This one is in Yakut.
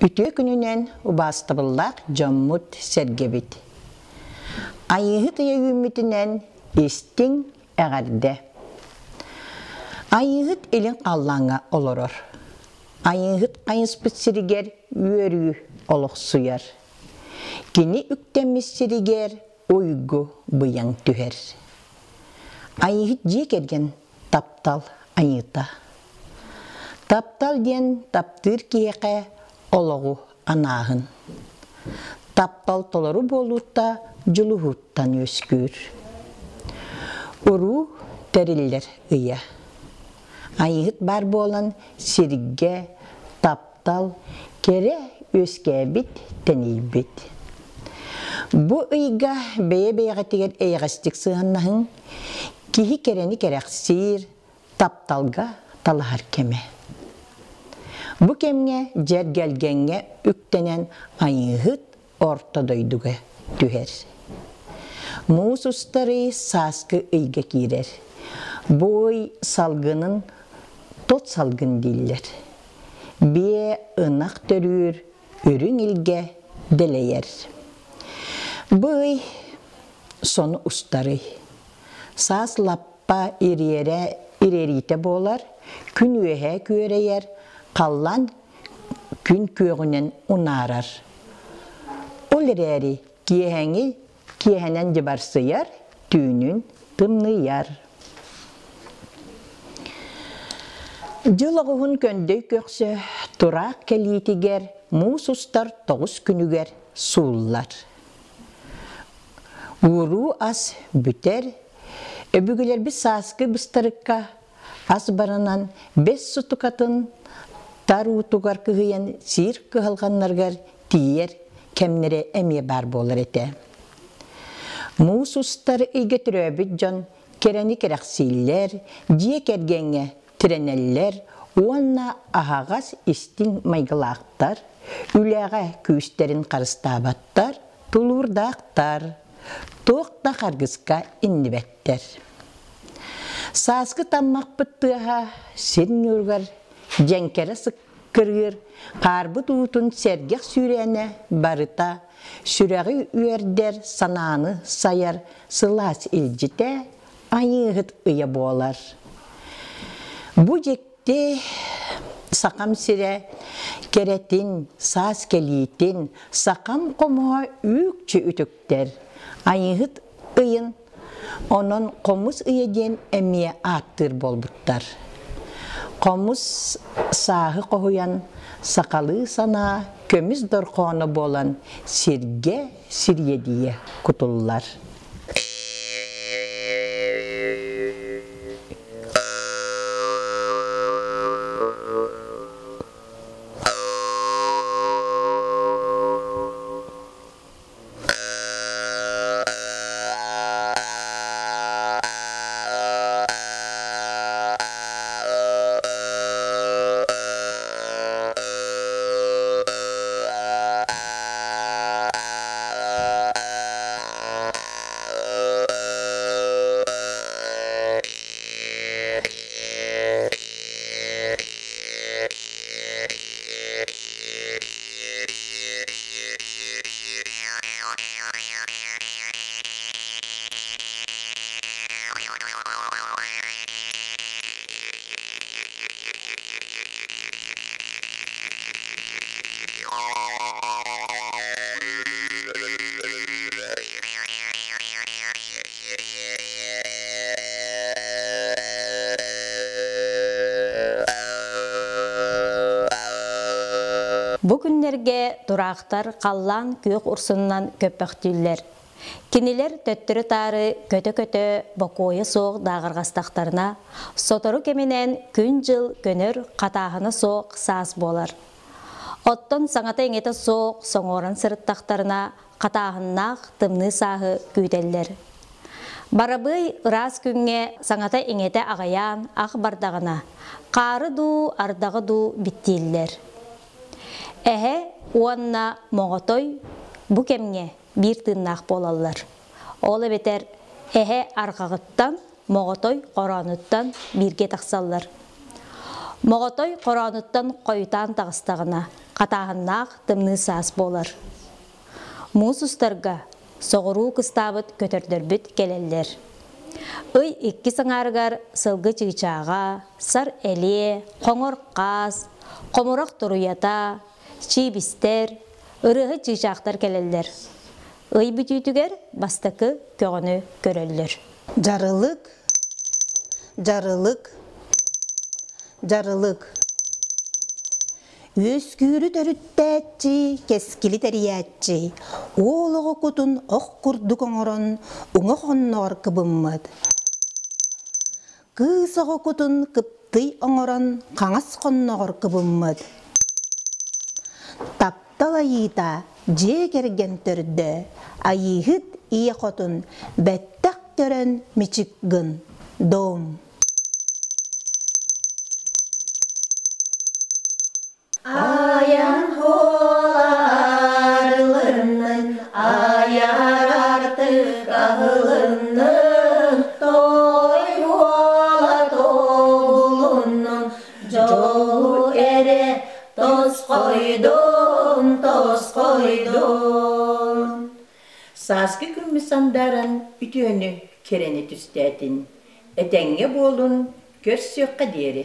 Үтүө күнүнэн убаастабыллаах дьоммут-сэргэбит! Айыыһыт ыйа үүммүтүнэн истиҥ эҕэрдэ! Айыыһыт илин халлааҥҥа олорор. Айыыһыт хайыспыт сиригэр үөрүү олохсуйар. Кини үктэммит сиригэр уйгу быйаҥ түһэр. Айыыһыт дьиэ кэргэн таптал айыыта. Таптал диэн таптыыр киһиэхэ олоҕу анааһын. Таптал толору буолуута дьулуһууттан үөскүүр. Уруу тэриллэр ыйа. Айыыһыт баар буолан сиргэ таптал кэрэ үөскээбит, тэнийбит. Бу ыйга бэйэ-бэйэҕитигэр эйэҕэстик сыһыаннаһыҥ, киһи кэрэни кэрэхсиир, тапталга талаһар кэмэ. Бу кэмҥэ дьэргэлгэҥҥэ үктэнэн Айыыһыт орто дойдуга түһэр. Муус устарый сааскы ыйга киирэр. Бу ый салгынын тот салгын дииллэр. Биэ ынах төрүүр, үрүҥ илгэ дэлэйэр. Бу ый сону устарый. Саас лаппа ириэрэ ириэриитэ буолар, күн үөһэ күөрэйэр, халлаан күн күөҕүнэн унаарар. Ол эрээри киэһэҥи киэһэнэн дьыбарсыйар, түүнүн тымныйар. Дьыл оҕуһун көндөй көхсө тураах кэлиитигэр муус устар тоҕус күнүгэр сууллар. Ууруу ас бүтэр, өбүгэлэрбит сааскы быстарыкка ас баранан бэс сутукатын тар уутугар кыһыйан сиир кыһалҕаннарыгар тиийэр кэмнэрэ эмиэ баар буолар этэ. Муус устар ыйга төрөөбүт дьон кэрэни кэрэхсииллэр, дьиэ кэргэҥҥэ тирэнэллэр уонна аһаҕас истиҥ майгылаахтар, үлэҕэ күүстэрин харыстаабаттар, тулуурдаахтар, туох да харгыска иннибэттэр. Сааскы таммахпыт тыаһа сир ньууругар дьэҥкэрэ сыккырыыр, хаарбыт уутун сэргэх сүүрээнэ барыта сүрэҕи үөрдэр, санааны сайар сылаас илдьитэ Айыыһыт ыйа буолар. Бу дьикти Сахам сирэ кэрэтин, саас кэлиитин, сахам хомуһа үүкчү үтүктэр. Айыыһыт ыйын онон хомус ыйа диэн эмиэ ааттыыр буолбуттар. Хомус сааһы хоһуйан, сахалыы санаа көмүс дорҕооно буолан сиргэ сириэдийэ кутуллар. Бу күннэргэ тураахтар халлаан күөх урсунунан көппөхтүүллэр. Кинилэр төттөрү-таары көтө-көтө бокуойа суох дааҕырҕастахтарына, сотору кэминэн күн-дьыл көнөр хатааһына суох саас буолар. Оттон саҥата-иҥэтэ суох соҥуоран сырыттахтарына, хатааһыннаах тымныы сааһы күүтэллэр. Барабыай ыраас күҥҥэ саҥата-иҥэтэ аҕыйаан ах бардаҕына, хаары дуу, ардаҕы дуу биттииллэр. Эһэ уонна моҕотой бу кэмҥэ биир тыыннаах буолаллар. Ол эбэтэр эһэ арҕаҕыттан, моҕотой хороонуттан бииргэ тахсаллар. Моҕотой хороонуттан хойутаан таҕыстаҕына, Хатааһыннаах тымныы саас буолар. Муус устарга соҕуруу кыстаабыт көтөрдөрбүт кэлэллэр. Ый иккис аҥаарыгар сылгы чыычааҕа, сар элиэ, хоҥор хаас, хомурах туруйата, чиибистэр, ырыаһыт чыычаахтар кэлэллэр. Ый бүтүүтүгэр бастакы көҕөнү көрөллөр. Дьарылык, дьарылык, дьарылык. Үөскүүрү төрүттээччи, кэскили тэрийээччи, уол оҕо кутун ох курдук оҥорон уҥа хонноҕор кыбыммыт. Кыыс оҕо кутун кыптый оҥорон хаҥас хонноҕор кыбыммыт. Таптал айыыта дьиэ кэргэн төрдө, айыыһыт ийэ хотун бэттэх көрөн мичик гын, дом. Айан хуолаарылыннын, айар артык аһылыннын, той хуола тобулуннун, дьолу эрэ тосхойдун, тосхойдун. Сааскы күммүт сандааран үтүөнү, кэрэни түстээтин. Этэҥҥэ буолун, көрсүөххэ диэри.